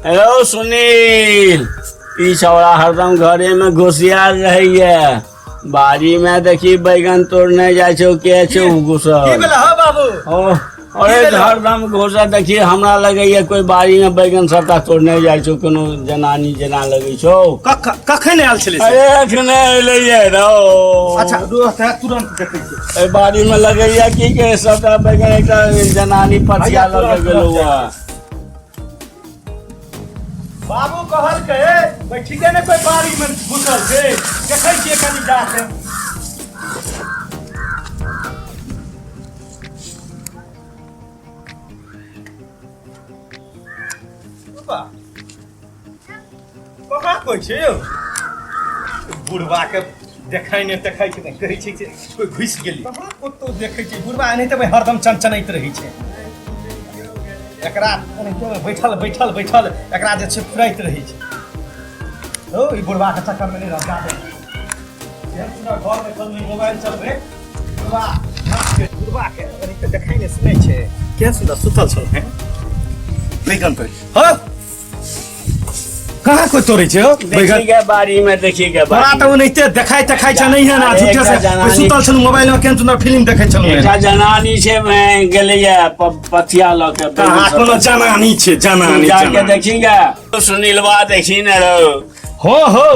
Hello Sunil, ई छौड़ा हरदम घरे में घुसियाल रहैया। बाड़ी में देखी बैगन तोड़ने जाइ छौ, के छौ घुसल? की भेलै हौ बाबू? ओ, अरे भेलौ? हरदम घुसल देखी, हमरा लगैया कोई बाड़ी में बैगन सबटा तोड़ने जाइ छौ, कोनो जनानी जेना लगै छौ। कखन आयल छलै से? अरे एखने एलैया रौ। अच्छा रुक, तुरंत देखै छियै। एहि बाड़ी में लगैया की के सबटा बैगन एकटा जनानी पथिया लऽ के गेलौ हँ। बाबू कहलकै भाई ठीके ने कोई बाड़ी में घुसल छै, देखै छियै कनि जाके। बाबा, कहाँ कोइ छै यौ? बुढ़बा के देखै ने देखै छै, कहै छै जे कोइ घुसि गेली। कहाँ कतौ देखै छै बुढ़बा? एनाहिते भाई हरदम चनचनाइत रहै छै। एकरा एनाहिते बैठल बैठल बैठल एकरा जे छै फुराइत रहै छै। हौ, ई बुढ़बा के चक्कर में नहि रह जाबे। घर बैठल में मोबाइल चलबै। बुढ़बा बुढ़बा के एनाहिते देखै नहि सुनै छै। केहन सुन्दर सुतल छल हैं बैगन तोड़ि। हौ, कहाँ कोई तोड़ै छै हौ बैगन? देखी के बाड़ी में, देखी के तोरा बाड़ी तऽ ओनाहिते देखाइ तेखाइ छै नहीं है ना। अरे झूठे एकटा से जनानी- सुतल छलहुँ, मोबाइल में केहन सुन्दर फिल्म देखै छलहुँ। एकटा जनानी छै, में गेलैया पथिया लऽ के। कहाँ कोनो जनानी छै? जनानी जाके जनानी। देखी गे सुनीलवा, देखी ने रौ। हो हो,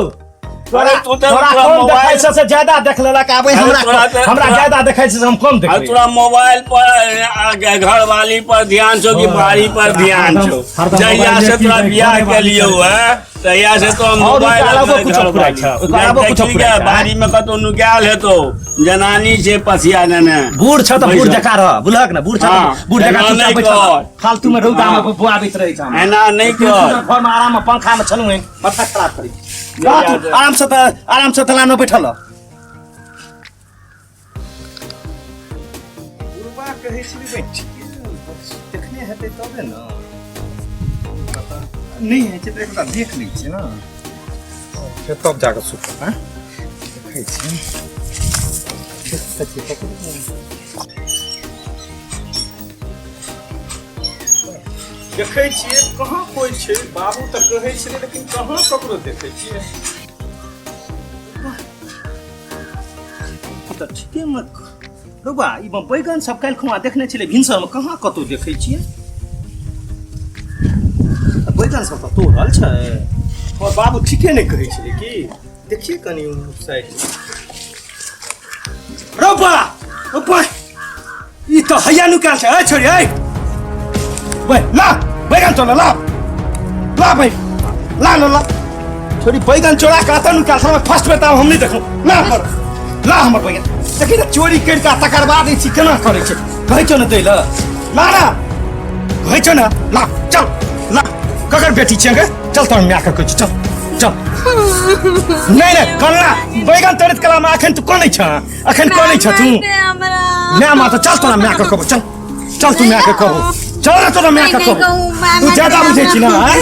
अरे तू तऽ तोरा तोरा कम मोबाइल- देखै छै से ज्यादा देख लेलक। आबै अरे हमरा तोरा तऽ- हमरा तोरा- ज्यादा देखै छै से हम कम आ देखबै। तोरा मोबाइल पर घरवाली पर ध्यान छौ कि बाड़ी पर ध्यान छौ? हरदम जहिया मोबाइल से में तोरा की बियाह घरेवाली के लियौ है तहिया से तो और मोबाइल ओकर अलावो अपना कुछो फुराइ घरवाली। छौ, ओकर अलावो कुछो देखी फुराइ गे, छौ। बाड़ी में कतौ नुकायल हेतौ, जनानी छै पसिया नेने। बूढ़ छ तऽ बूढ़ बैसल। जकाँ रह, बुझलक ने? बूढ़ छ तऽ हाँ, बूढ़ जकाँ एना चुपचाप नहि बैठल रह। कर। फालतू में रौदा में हाँ। बुआबैत रहै छ हमरा। एना नहि कर। घर में आराम में पंखा में छलहुँ हेँ, माथा खराब करै छी। रह तू, आराम से तऽ आराम से दलान में बैठल रह। बुढ़बा कहै छलै भाई ठीके, देखने हेतै तबे ने। पता नहि होइ छै तऽ एकटा देख लै छियै ने, फेर तब जाकऽ सुतब। हँ, देखै छियै, देख तऽ छियै ककरो। देखै छियै कहाँ कोइ छै। बाबू तऽ कहै छलै, लेकिन कहाँ ककरो देखै छियै। तऽ ठीके मे रौबा, ई बैगन सब काल्हि खुमा देखने छलै भिनसरमे, कहाँ कतौ देखै छियै। बैगन सब तऽ तोड़ल छै। हमर बाबू ठीके नहि कहै छलै कि देखिए कनि साइड। रौबा रौबा, ई तऽ हैया नुकायल छै। ए छोरी, ए बै, ला बैगन चोरा, ला ला भाई, ला ला ला। छोरी बैगन चोरा के अतऽ नुकायल छै, फर्स्ट बेर तऽ हम नहि देखलहुँ। ला हमर, ला हमर बैगन। देखी ने, चोरी करि कऽ तकर बाद ई चीज केना करै छै। कहै छौ ने दै लए, ला ना, कहै छौ ने ला, चल ला। ककर बेटी छियै गे? चल, तोहर माय के कहै छी, चल चल। नहि नहि, कन्ना बैगन तोड़ैत कला मे अखन तू कनै छ, अखन कनै छ तू? माय मारतौ, चल तोरा माय के कहबो, चल चल तू माय के कहबो, चल रे तोरा माय के कहबो। तू ज्यादा बुझै छी ना? आँय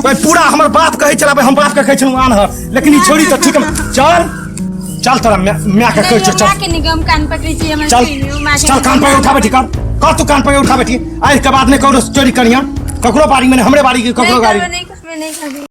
भाई, पूरा हमर बाप कहै छला, हम बाप के कहै छलहुँ आनहर, लेकिन ई छोड़ी तऽ ठीक। चल चल, तोरा माय के कहै छौ, चल। के निगम कान पकड़ी छी हमर। चल चल, कान पकड़ उठा बेटी, कर कर तू कान पकड़ उठा बेटी। आइ के बाद नहि ककरो चोरी करिया, ककरो बाड़ी में नहि, हमरे बाड़ी के ककरो गाड़ी नहीं, नहीं, नहीं।